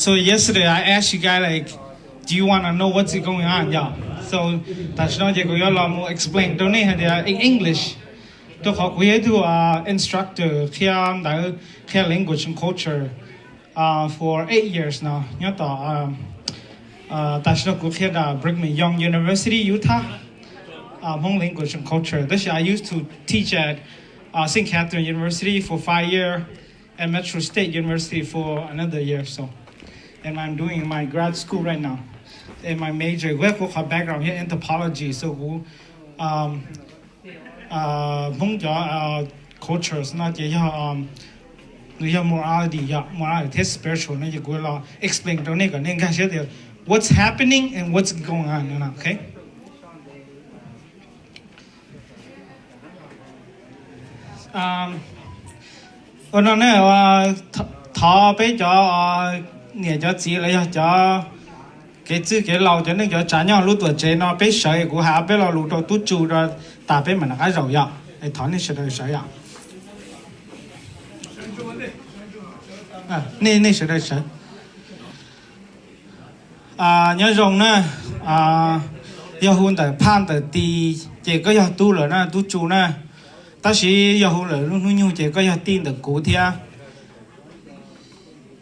So yesterday I asked you guys like, do you want to know what's going on, yeah? So tam sim no ces kuv yuav los mus explain rau nej hais tias in English, rau qhov kuv yog ib tug instructor qhia ntawv, qhia language and culture for eight years no nyob tom, tam sim no kuv qhia nram Brigham Young University Utah, Hmong language and culture, tab sis I used to teach at Saint Catherine University for five years and Metro State University for another year or so. And I'm doing my grad school right now. And my major, kuv qhov background yog anthropology, so kuv Hmoob cov cultures no ces yog, nws yog morality, yog morality thiab spiritual no ces kuv los explain rau nej kom nej nkag siab tias what's happening and what's going on, okay? Ua no ne, thov peb cov niam cov txiv los yog cov kev txwj kev laus, cov neej cov tsav nyob lub tuam tsev no peb sawv, kuv hais peb lo lus rau tub tsu rau tas peb mam rov qab zaum yom. Thov nej sawv daws sawv yom. Nej sawv daws sawv. Nyob zoo na, yog hu ntawm phaj ntawm tis ces koj yog tub lawm na, tub tsu na. Tab sis yog hu lawm lub hnub nyoog ces koj yog tij ntawm kuv thiab.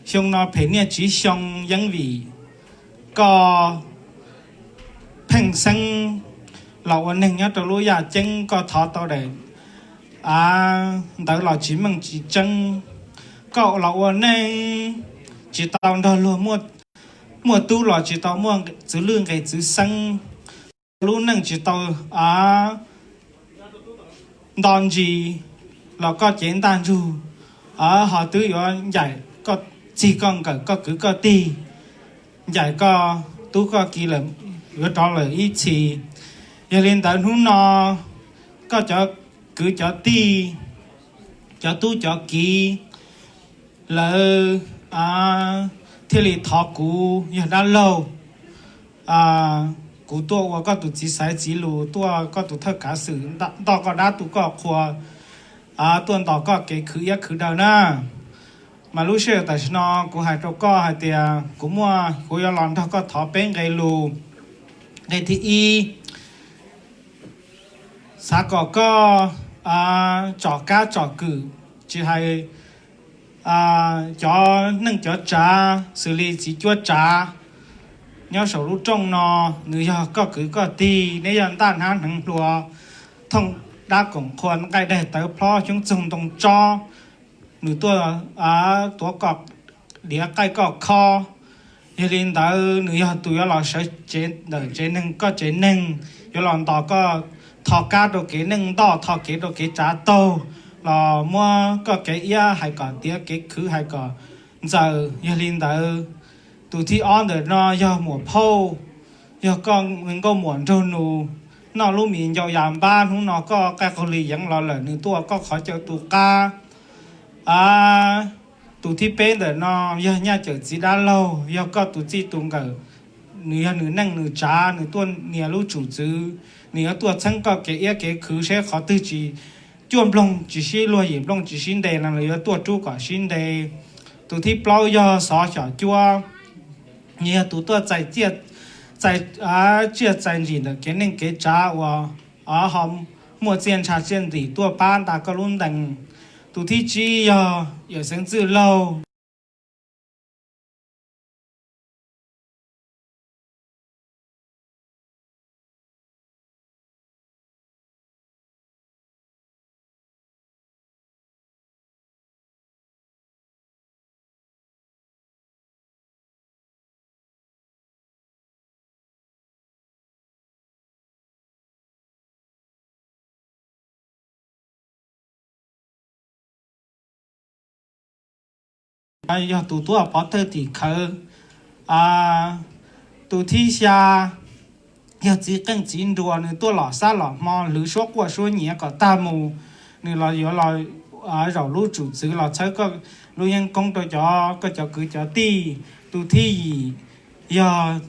Xyoo no phem niaj tsib xyoo yeeb vim koj pheej xeeb los ua neeg nyob rau lub yaj ceeb, koj thov tau daim av ntawd los tsis meej tsis tseeb, koj los ua neej tsis tau nrog luag, muaj tub los tsis tau muaj txwv lwj nqes txwv xeeb, lub neej tsis tau nto ntsis los koj cev ntaj ntsug, ho twb yuav ncaim koj txig koj nkawm koj kwv koj tij, ncaim koj tub koj ki lawm, yuav rov lawm ib txhis. Yog li ntawd hnub no koj cov kwv cov tij, cov tub cov ki, lawv thiaj li thov kuv yog dab laug, kuv tuaj ua koj tus txiv xaiv txiv lus, tuaj koj tus thawj kav xwm, nto koj dab tu koj qhua, tuaj ntos koj kev khwv iab khwv daw na. Mas lub sij hawm tam sim no kuv hais rau koj hais tias kuv muaj, kuv yuav los nrog koj thov peb nqe lus. Nqe thib ib, xav kom koj tsom kab tsom kwm, tsis hais cov neej cov tsav xws li txiv cuab tsav nyob saum lub rooj no, nws yog koj kwv koj tij, neb yog ntaj hnab hneev hluas, thooj dab koom qhua nqaij daig tawv plob xyoob txoog ntoo tsob, nws tuaj tuav koj diav qaij koj khob. Yog li ntawd nws yog tus yuav los sawv tsev ntawm tsev neeg koj tsev neeg, yuav los ntos koj, tho kab rau kev neej ntoj, tho kev rau kev tsav taug, los muab koj kev iab hais kom tiav, kev khwv hais kom ntxaws. Yog li ntawd tus thib ob ntawm no yog muam phauj, yog koj nkauj muam nraug nus, noj lub mis ncau yas npab, hnub no koj qaij qaug li yeev los lawm, nws tuaj ua koj qhov chaw tu qab. Tus thib peb ntawm no yog nyaj cawm txiv dab laug, yog koj tus txij tus nkawm, nws yog nws neej nws tsav, nws tuaj nias lub tsum txwv, nws yuav tuaj txheeb koj kev iab kev khwv seb qhov twg tsis cuaj nploog tsis sib luag, yim nplooj tsis sib nte no los yuav tuaj rub kom sib nte. Tus thib plaub yog xov xyom cuab, nws yog tus tuaj txais tsiaj txais ntsim ntawm kev neej kev tsav uas ho muaj txiaj ntsha txiaj ntim tuaj pab nta koj lub ntees. Tus thib tsib yog yawm xeev txwj laug. Yog tus tuaj pov thawj tim khawv. Tus thib xya yog txiv qeej txiv nruas, nws tuaj lom xab lom hmo hlwv suab quaj suab nyiav kom tag mus, nws los yuav los zaum lub tsum txwv los txhawb koj lub yeeb koob rau cov, koj cov kwv cov tij. Tus thib yim yog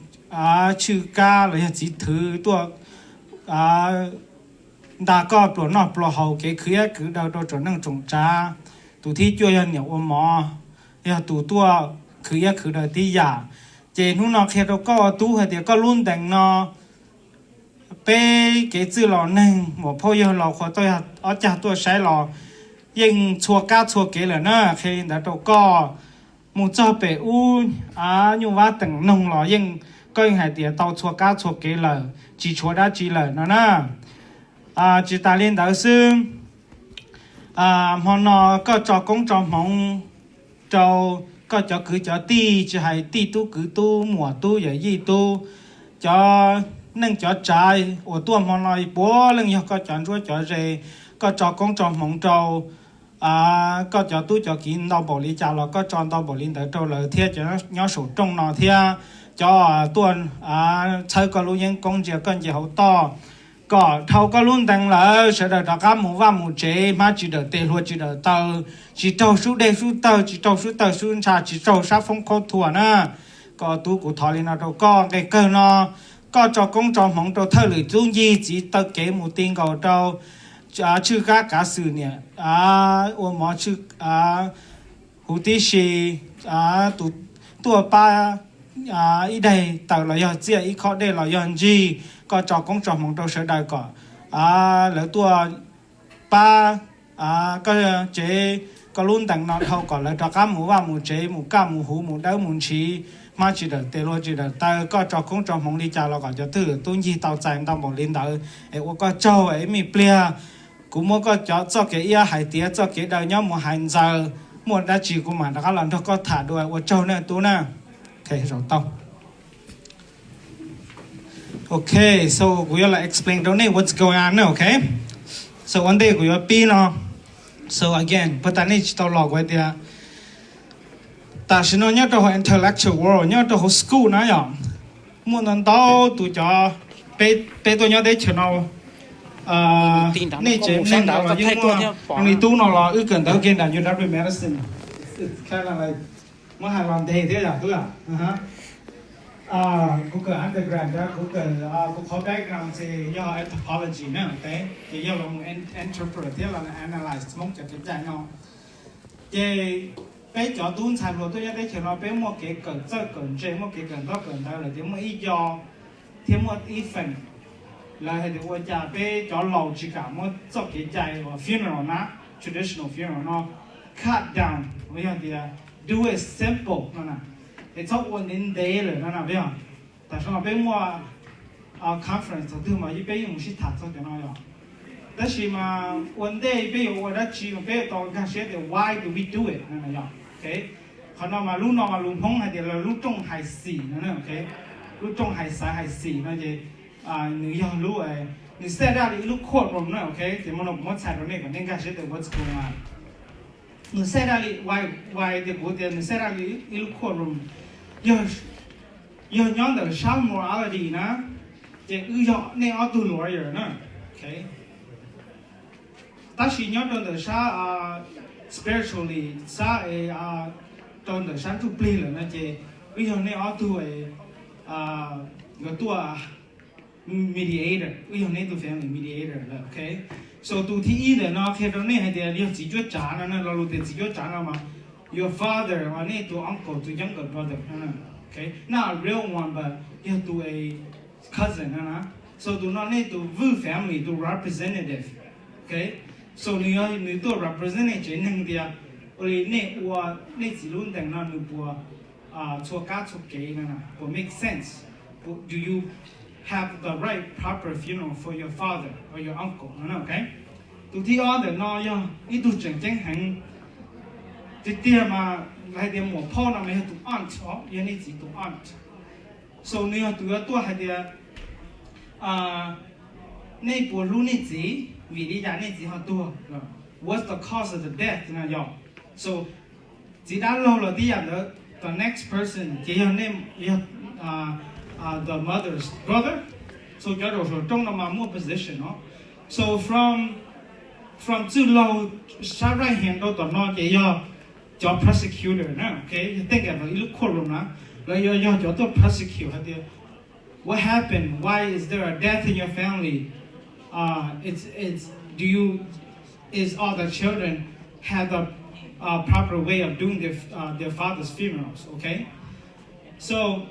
tshwj kab los yog txiv thwv tuaj nta koj pluas noj pluas haus, kev khwv iab khwv daw rau tsoom neej tsoom tsav. Tus thib cuaj yog niam ua mov, yog tus tuaj khwv iab khwv daws tib yam. Ces hnub no qhia rau koj ua tub hais tias koj lub ntees no, peb kev txwj laus neeg muam phauj yawg laus qhuas tau ob cag tuaj saib los yeej txhua kab txhua kev lawm na. Qhia li ntawd rau koj, mus txog pem ub nyuj vab teem noog los yeej, koj yeej hais tias tau txhua kab txhua kev lawm, tsis tshuav dab tsi lawm no na. Tsis tas li ntawd xwb, hmo no koj tso koob tso hmoov rau koj cov kwv cov tij, tsis hais tij tub kwv tub muam tub yawm yij tub, cov neej cov tsav uas tuaj hmo no puav leej yog koj cov ntsuab cov ze. Koj tso koob tso hmoov rau koj cov tub cov kiv ntau npaum li cas los koj tso ntau npaum li ntawd rau lawv thiab cov nyob saum rooj no thiab cov tuaj txhawb koj lub yeeb koob ntsia koj nce hauv toj, kom dhau koj lub ntees lawm sawv daws rov qab mus vaj mus tsev, hmab tsis dawm tes hlua tsis dawm taw, tsis raug sub dej sub tawg, tsis raug sub tawg sub ntsha, tsis raug sab foob khaub thuas na. Koj tub, kuv thov li no rau koj. Nqe kawg no, koj tso koob tso hmoov rau thawj lwm tub ncig txiv taw kev mus ti nkaus rau tshwj kab kav xwm niam ua mov tshwj huv tib si, tus tuaj pab ib daig taws los yog txiaj, ib khob dej los yog ntsig, koj tso koob tso hmoov rau sawv daws kom lawv tuaj pab koj tsev, koj lub ntees no dhau kom lawv rov qab mus vaj mus tsev, mus kaj mus huv, mus dawb mus ntshiv, hmab tsis dawm tes hlua tsis dawm taw. Koj tso koob tso hmoov li cas los kom cov thawj lwm tub ncig tau txais ntau npaum li ntawd. Es ua koj tsaug es ib me pliag kuv muab koj cov txoj kev iab hais tiav, txoj kev daw nyob mus hais ntxaws, muaj dab tsi kuv mam rov qab los nrog koj tham dua. Ua tsaug nej tub na. Zaum tau. Ok, so kuv yuav los explain rau nej what's going on na, ok? So ua ntej kuv yuav pib no, so again, puag ta nej tsis tau los kuv hais tias tam sim no nyob rau hauv intellectual world, nyob rau hauv school na yom, muaj ntau ntau tus cov, peb tuaj nyob teb chaws no, nej tsev neeg no los yeej muaj, li tub no los wb kawm ntawv kiag nram University of Medicine, muab hais los ntev thiab yom tub. Kuv kawm undergrad, kuv kawm, kuv qhov background ces yog anthropology na, ces yog los mus interpret thiab los analyze Hmoob cov kev cai no. Ces peb cov tub ntxhais hluas tuaj nyob teb chaws no peb muaj kev kawm txawj kawm ntse, muaj kev kawm ntaub kawm ntawv lawm tias muaj ib co thiab muaj ib feem lawv hais tias ua cas peb cov laus tsis kam muab txoj kev cai uas funeral na, traditional funeral no cut down, uas yog tias do it simple no na, es txhob ua ntev ntev lawm no na, yog. Tam sim no peb muaj conference thaum twg mas peb yeej mus sib tham txog cov no yom. Tab sis mas ua ntej peb yuav ua dab tsi mas peb tau nkag siab tias why do we do it no yom. Qhov no mas lub no mas lus Hmoob hais tias lub rooj hais xim no, lub rooj hais xaiv hais xim no ces nws yog lub, nws set daj li ib lub court room na, ok. Ces hmo no kuv muab txhais rau nej kom nej nkag siab tias what's going on. Nws set daj li, why, why tias kuv tias nws set daj li ib lub court room, yog nyob ntawm sab morality na, ces wb yog nej ob tug lawyer na, ok. Tab sis nyob rau ntawm sab spiritually, sab, rau ntawm sab ntsuj plig lawm no ces wb yog nej ob tug, nkawd tuaj mediator, wb yog nej tus family mediator lawm, ok. So tus thib ib ntawm no qhia rau nej hais tias yog txiv cuab tsav no, lo lus tias txiv cuab tsav no mas your father or nej tus uncle, tus younger brother, not a real one but yog tus cousin no na. So tus no nej tus vwj family tus representative, ok. So nws yog nws tuaj represent nej tsev neeg tias ua li nej ua nej txiv lub ntees no nws puas txhua kab txhua kev no na, puas make sense, do you have the right proper funeral for your father or your uncle no, ok. Tus thib ob ntawm no yog ib tug tseem ceeb heev tiag tiag mas hais tias muam phauj no mas yog tus aunt os, yog nej txiv tus aunt. So nws yog tus yuav tuaj hais tias nej puas hlub nej txiv, vim li cas nej txiv ho tuag, what's the cause of the death no yog. So txiv dab laug los tib yam ntawd, the next person ces yog nej, yog the mother's brother. So cov zaum saum rooj no mas muaj position no. So from, from txwj laug sab right hand rau tom no ces yog cov prosecutor na, ok, yog tej nkaus ib lub court room na, lawv yuav yog cov tuaj prosecute hais tias what happened, why is there a death in your family, it's, it's, do you, is all the children have the proper way of doing their, uh, their father's funerals, okay? So,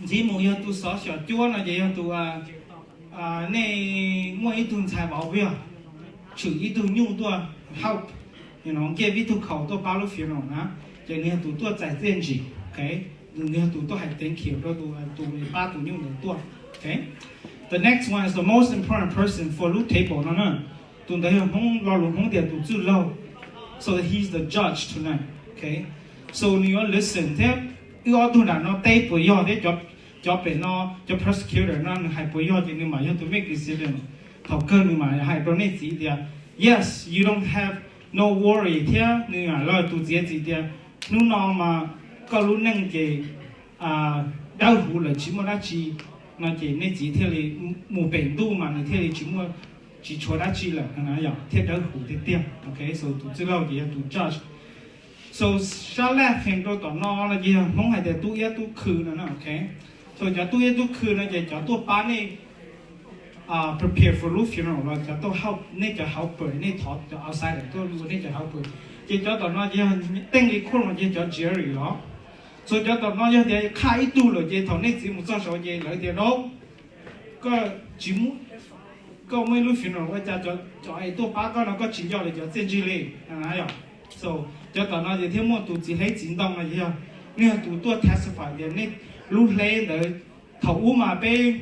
ntxiv mus yog tus xov xyom cuab no ces yog tus, nej muaj ib tug ntxhais vauv yog tshwm ib tug nyuj tuaj help, you know, give ib tug khaus tuaj pab lub funeral na, ces nws yog tus tuaj txais txiaj ntsig, okay? Nws yog tus tuaj hais thank you rau tus, tus pab tus nyuj ntawd tuaj, okay? The next one is the most important person for lub table no na. Tus ntawd yog Hmoob, lo lus Hmoob tias tus txwj laug. So he's the judge tonight. Okay? So nws yuav listen thiab wb ob tug nram no teb puas yog thiab cov, cov pem no, cov prosecutor no nws hais puas yog ces nws mam yog tus make decision. Thaum kawg nws mam hais rau nej txiv tias, yes, you don't have no worry thiab nws mam los tus txiv txiv tias, hnub no mas koj lub neej ces dawb huv lawm tsis muaj dab tsi no ces nej txiv thiaj li mus pem ntuj mas nws thiaj li tsis muaj, tsis tshuav dab tsi lawm no yog thiaj dawb huv tiag tiag. Okay, so tus txwj laug ces yog tus judge. So sab laj pheej rau tom no no ces yog Hmoob hais tias tub iab tub khw no na, okay. So cov tub iab tub khw no ces cov tuaj pab nej prepare for lub funeral los cov tuaj help nej cov helper, nej thov cov outsider tuaj ua nej cov helper. Ces cov tom no ces yog teej li khub no ces cov jury los. So cov tom no yog tias qhaj ib tug lawm ces thaum nej txiv mus txog saud ces lawv tias no, koj tsis muaj, koj muaj ib lub funeral ua cas cov es tuaj pab koj no koj tsis nco lawv cov txiaj ntsig li na yom. So cov tom no ces thiaj muaj tus txiv hleb txiv ntoo no yog, nej yog tus tuaj testify tias nej lub hleb ntawd thaum ub mas peb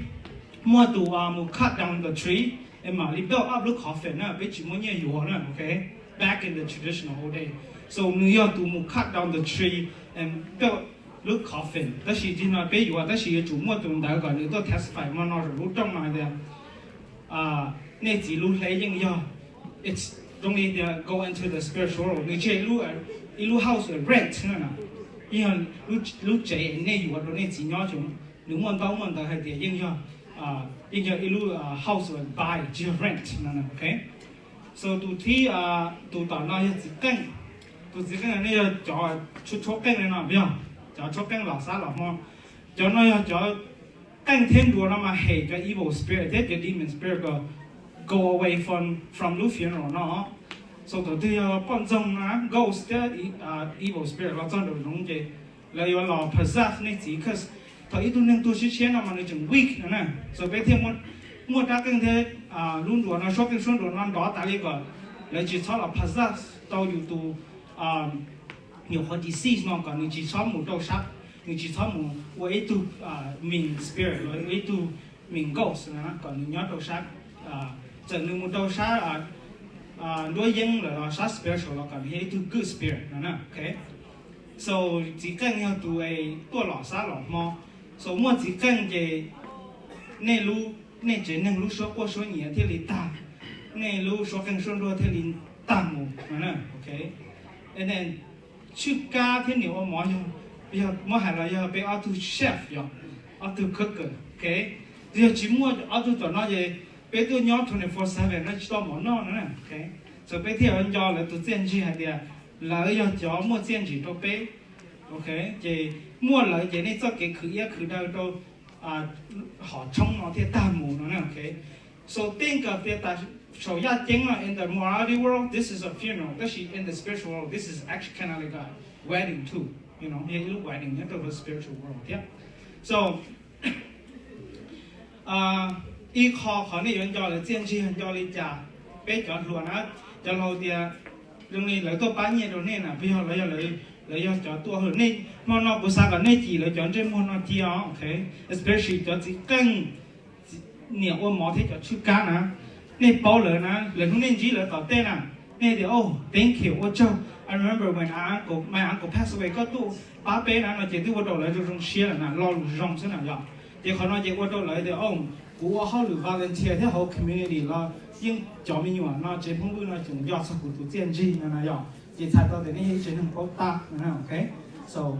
muaj tus mus cut down the tree es mam li build up lub coffin na, peb tsis muaj nyiaj yuav na, okay, back in the traditional old day. So nws yog tus mus cut down the tree and build lub coffin, tab sis tig no peb yuav, tab sis yuav tsum muaj tus ntawd kom nws tuaj testify hmo no rau lub rooj no tias nej txiv lub hleb yeej yog, it's only tias go into the spiritual world, nws tsis yog ib lub house rent na, yeej yog lub tsev nej yuav rau nej txiv nyob, nws muaj ntaub muaj ntawv hais tias yeej yog, yeej yog ib lub house buy, tsis yog rent no, okay. So tus thib, tus tom no yog txiv qeej. Tus txiv qeej no nej yog cov tshuab qeej no yog cov tshuab qeej los xab los hmo. Cov no yog cov qeej thiab nruas no mas hem cov evil spirit thiab cov demon spirit kom go away from, from lub funeral no. So thaum twg yog poj ntxoog na, ghost thiab evil spirit los txog nraum zoov ces lawv yuav los possess nej txiv, cause thaum ib tug neeg tuag siab siab no mas nws tseem weak no na. So peb thiaj muaj rab qeej thiab lub nruas no, suab qeej suab nruas no nrov tas li kom lawv tsis txhob los possess tau yus tus, yus qhov disease no kom nws tsis txhob mus rau sab, nws tsis txhob mus ua ib tug mean spirit los ua ib tug mean ghost no, kom nws nyob rau sab, txawm nws mus rau sab nruab yeeb lawm los sab spiritual los kom nws yog ib tug good spirit no na, okay. So txiv qeej yog tus tuaj los xab los hmo. So muaj txiv qeej ces nej lub, nej tsev neeg lub suab quaj suab nyiav thiaj li tag, nej lub suab qeej suab nruas thiaj li tag mus no na, okay. Tshwj kab thiab niam ua mov yog, yog muab hais los yog peb ob tug chef yog, ob tug cooker, okay. Yog tsis muaj ob tug tom no ces peb tuaj nyob twenty four seven no tsis tau mov noj no na, okay. So peb thiaj yuav nco lawv tus txiaj ntsig hais tias lawv yog cov muaj txiaj ntsig rau peb, okay. Ces muaj lawv ces nej txoj kev khwv iab khwv daw rau hom tshoob no thiaj tag mus no na, okay. So think of it, saum yaj ceeb no, in the morality world this is a funeral, tab sis in the spiritual world this is actually kind of like a wedding too, you know, yog ib lub wedding nyob rau spiritual world thiab. So ib qho qhov nej yuav nco lawv txiaj ntsig nco li cas, peb cov hluas na, cov hluas tias zoo li lawv tuaj pab nyiaj rau nej na, puas yog lawv yog, lawv yog cov tuaj hwm nej? Hmo no kuv xav kom nej cim lawv cov ntsej muag no cia, okay, especially cov txiv qeej, niam ua mov thiab cov tshwj kab na. Nej paub lawv na, lawv hnub nej ntsib lawv tom tej na, nej tias, oh, thank you, ua tsaug, I remember when my uncle, my uncle passed away, koj tuaj pab peb na no ces twb ua rau lawv zoo zoo siab lawm na, lo lus zoo xwb na yom. Ces qhov no ces ua rau lawv tias, oh, kuv ua hauj lwm volunteer thiab hauv community los yeej cov me nyuam no tsev Hmoob Vwj no tseem nco txog kuv tus txiaj ntsig no na yom. Ces txhais tau tias nej yog ib tsev neeg paub tab, okay. So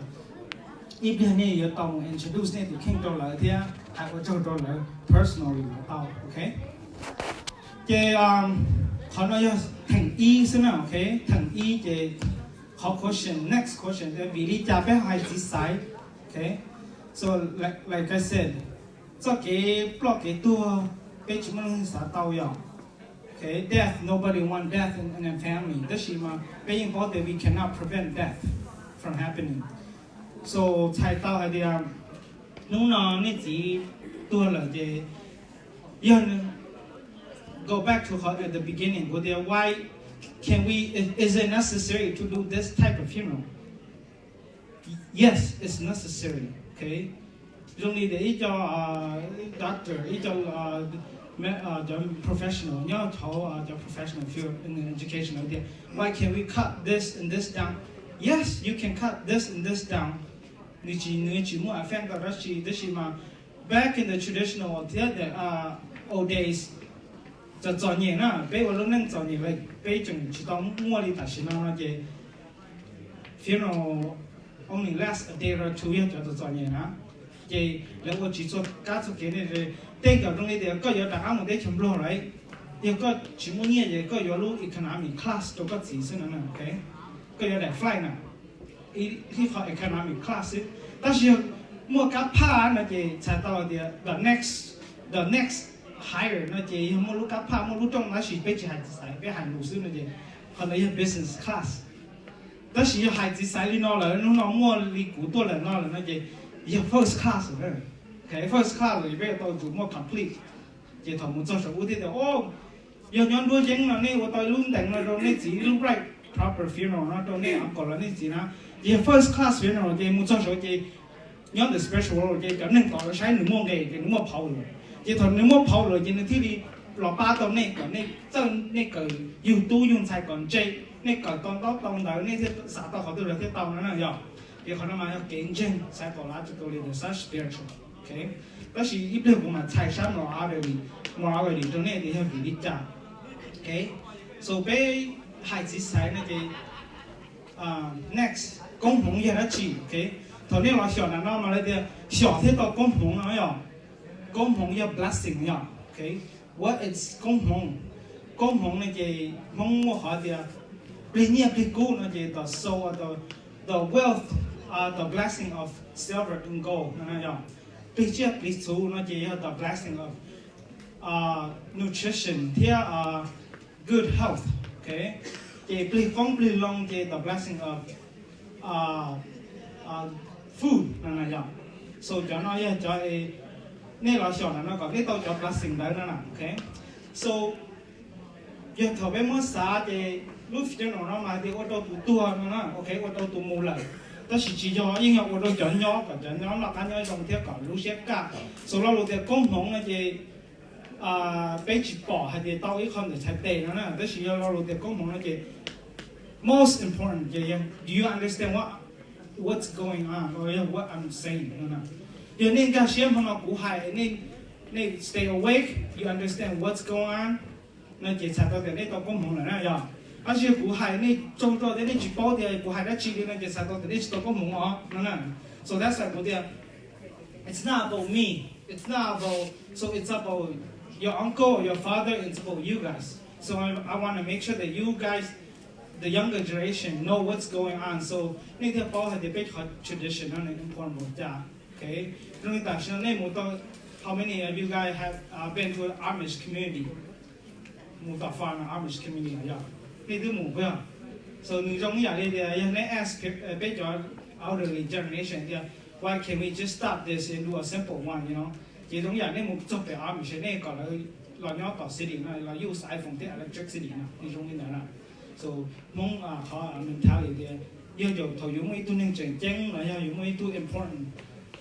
ib pliag nej yuav tau mus introduce nej tus kheej rau lawv thiab hais ua tsaug rau lawv personally los tau, okay. Ces qhov no yog theem ib xwb na, okay. Theem ib ces qhov question, next question tias vim li cas peb hais txiv xaiv, okay. So like I said, txoj kev ploj kev tuag peb tsis muaj leej twg xav tau yom. Okay, death, nobody want death in, in a family. Tab sis mas peb yeej paub tias we cannot prevent death from happening. So txhais tau hais tias hnub no nej txiv tuag lawm ces yog, go back to her at the beginning, kuv tias why can we, is, is it necessary to do this type of funeral? Yes, it's necessary. Okay. Zoo li tias ib co doctor, ib co cov professional nyob hauv cov professional field in education tias why can we cut this and this down? Yes, you can cut this and this down. Nws tsis, nws tsis muaj affect tau dab tsi, tab sis mas back in the traditional thiab the old days, txom txom nyem na, peb ua lub neej txom nyem lawm, peb tseem tsis tau muaj li tam sim no no ces funeral only last a day or two, yog cov txom txom nyem na, ces lawv ua tsis txhua kab txhua kev ne. Tej zaum zoo li tias koj yuav rov qab mus teb chaws Nplog lawm, yog koj tsis muaj nyiaj ces koj yuav lub economy class rau koj txiv xwb no, koj yuav daim flight na, ib qho economy class xwb. Tab sis yog muaj kab phaj no ces txhais tau tias the next, the next higher no ces yog muaj lub kab phaj, muaj lub rooj, tab sis peb tsis hais txiv xaiv, peb hais lus xwb no ces qhov ntawd yog business class. Tab sis yog hais txiv xaiv li no lawm, hnub no muaj li kuv tuaj lawm no lawm no ces yog first class lawm. First class lawm peb yuav tau tsum muaj complete. Ces thaum mus txog saum ub thiaj tias, o, yog nyob nruab yeeb no nej ua tau ib lub ntees no rau nej txiv, ib lub right proper funeral no rau nej uncle los nej txiv na, ces yog first class funeral. Ces mus txog saud ces nyob ntawm spiritual world ces cov neeg tom lawv saib nws muaj nqe ces nws muaj power lawm. Ces thaum nws muaj power lawm ces nws thiaj li los pab tau nej kom nej txawj, nej kawm yug tub yug ntxhais kom ntse, nej kawm tau ntaub tau ntawv, nej thiaj xav tau qhov twg los thiaj tau no na yog. Ces qhov no mas yog kev ntseeg psychological leaders, such spiritual. Tab sis ib pliag kuv mam txhais sab morality, morality rau nej tias yog vim li cas. So peb hais txiv xaiv no ces next, koob hmoov yog dab tsi? Thaum nej los xyom ntawm no mas lawv tias xyom thiaj tau koob hmoov no yog. Koob hmoov yog blessing yog. What is koob hmoov? Koob hmoov no ces Hmoob muaj qhov tias plig nyiaj plig kub no ces the soul, the wealth, the blessing of silver and gold no yog. Plig tsiaj plig txhu no ces yog the blessing of nutrition thiab good health. Ces plig qoob plig loo ces the blessing of food no yog. So cov no yog cov nej los xyom ntawm no kom nej tau cov blessing ntawd no na. So yog thaum peb muab xav ces lub funeral no mas tias ua rau tus tuag no na, ua rau tus mus lawm. Tab sis tsis yog, yeej yog ua rau cov nyob kom cov nyob noj qab nyob zoo thiab kom lub siab kaj. So lo lus tias koob hmoov no ces peb tsis pom hais tias tau ib qho ntawm txhais tes no na, tab sis yog lo lus tias koob hmoov no ces most important ces do you understand what, what's going on or yog what I'm saying no na. Yog nej nkag siab hmo no kuv hais, nej stay awake, you understand what's going on no ces txhais tau tias nej tau koob hmoov lawm na yog. Tab sis yog kuv hais nej tsaug zog thiab nej tsis paub tias kuv hais dab tsi li no ces txhais tau tias nej tsis tau koob hmoov os no na. So that's why kuv tias it's not about me. It's not about, so it's about your uncle or your father, it's about you guys. So I, I want to make sure that you guys, the younger generation, know what's going on. So nej thiaj paub hais tias peb qhov tradition no nws important cas. Zoo li tam sim no nej mus tau, how many of you guys have been to Amish community? Mus tom far no Amish community no yog, nej twb mus puas yog? So nws zoo ib yam li tias yog nej ask peb cov elderly generation tias why can we just stop this and do a simple one, you know? Ces zoo ib yam nej mus txog pem Amish nej kom lawv los nyob tom city no los use iPhone thiab electricity no, nws zoo li ntawd na. So Hmoob qhov mentality tias yog thaum yus muaj ib tug neeg tseem ceeb los yog yus muaj ib tug important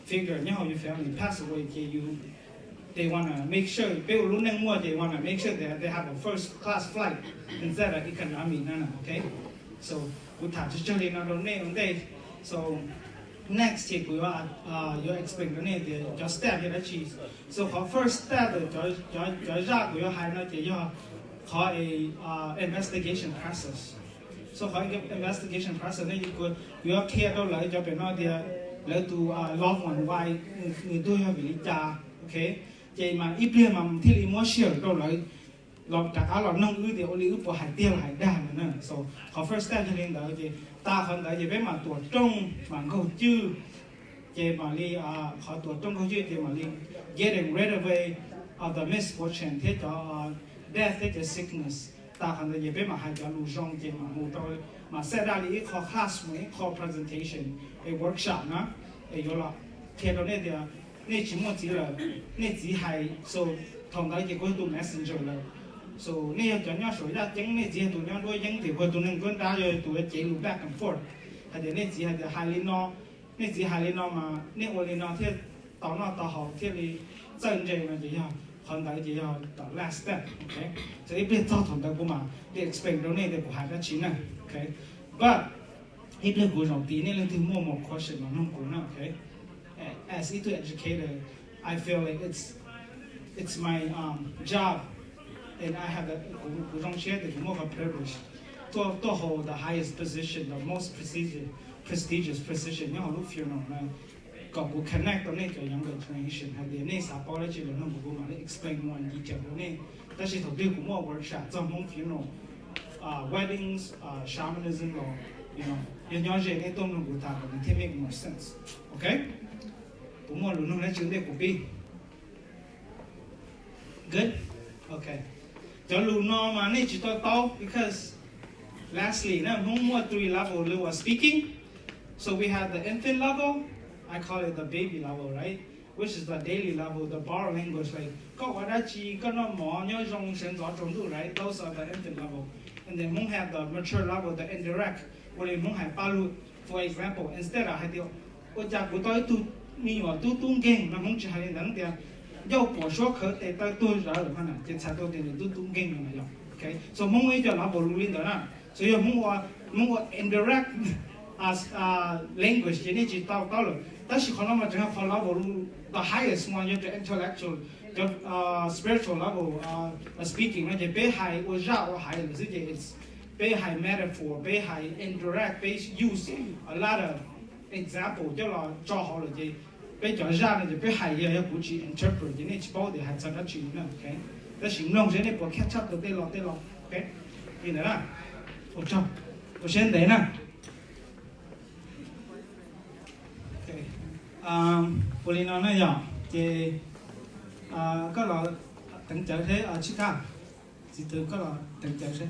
figure nyob hauv your family pass away ces you, they wanna make sure, peb ua lub neej muaj ces wanna make sure that they have a first class flight instead of economy no na. So kuv tham tsawg tsawg li no rau nej ua ntej. So next ces kuv yuav, yuav explain rau nej tias cov step yog dab tsi. So qhov first step, cov zaj kuv yuav hais no ces yog qhov investigation process. So qhov investigation process no kuv yuav qhia rau lawv cov pem no tias lawv tus loved one why nws tuag yog vim li cas. Ces mas ib pliag mas thiaj li muab share rau lawv los rov qab los noog wb tias ua li wb puas hais tiag los hais dag no na. So qhov first step yog li ntawd ces tas qhov ntawd ces peb mam tuam rooj mam nkaug cwj. Ces mam li, qhov tuam rooj nkaug cwj ces mam li getting rid of the misfortune thiab cov death thiab cov sickness. Tas qhov ntawd ces peb mam hais cov lus zoo ces mam mus rau, mam set up li ib qho class, mus ib qho presentation, a workshop na, es yuav los qhia rau nej tias nej tsis muaj txiv lawm, nej txiv hais, so thaum ntawd ces kuv yog tus messenger lawm. So nej yog cov nyob saum yaj ceeb, nej txiv yog tus nyob nruab yeeb, ces kuv yog tus neeg nruab nrab, yog tus cev lus back and forth hais tias nej txiv hais tias hais li no, nej txiv hais li no mas nej ua li no thiaj tau noj tau haus thiaj li txawj ntse no ces yog qhov ntawd ces yog the last step, ok. So ib pliag txog thaum ntawd kuv mam li explain rau nej tias kuv hais dab tsi na, ok. But ib pliag kuv zaum tid nej leej twg muaj more question los nug kuv na, ok. As ib tug educator, I feel like it's it's my um, job, and I have a, kuv, kuv zoo siab tias kuv muaj qhov privilege tuaj, tuaj hold the highest position, the most prestigious, prestigious position nyob hauv lub funeral na, kom kuv connect tau nej cov younger generation hais tias nej xav paub dab tsi los nug kuv, kuv mam li explain more in detail rau nej. Tab sis thaum twg kuv muaj workshop txog Hmoob funeral, uh, weddings, uh, shamanism los, you know, yog nyob ze nej tuaj nug kuv tas kom nws thiaj make more sense, ok. Kuv muaj lus nug dab tsi ntej kuv pib? Good. Ok. Cov lus no mas nej tsis tau taub because lastly na, Hmoob muaj three level li uas speaking. So we have the infant level, I call it the baby level, right? Which is the daily level, the borrowed language, like koj ua dab tsi, koj noj mov, nyob zoo, sawv ntxov tsaus ntuj, right? Those are the infant level. And then Hmoob have the mature level, the indirect, ua li Hmoob hais paj lug. For example, instead of hais tias ua cas kuv tau ib tug me nyuam tub tub nkeeg no, Hmoob tsis hais li ntawd, tias ncauj puas suab khawv tes taw tuag zawv lawm no na, ces txhais tau tias nws tub tub nkeeg no na yog. Ok, so Hmoob ib co level lus li ntawd na. So yog Hmoob ua, Hmoob ua indirect language ces nej tsis tau taub lawm. Tab sis qhov no mas tseem yog qhov level lus the highest no, yog cov intellectual, cov spiritual level speaking no ces peb hais ua zaj ua hais lawm xwb ces peb hais metaphor, peb hais indirect, peb use a lot of example coj los tso hauv lawm ces peb cov zaj no ces peb hais yog, yog kuv tsis interpret ces nej tsis paub tias hais txog dab tsi na, ok. Tab sis mloog seb nej puas catch up tau tej lo tej lo, ok. Li ntawd na, ua tsaug, ua siab ntev na. Ua li no na yog ces koj los teev cawv seb, Tshib Khaj, txiv tw koj los teev cawv seb.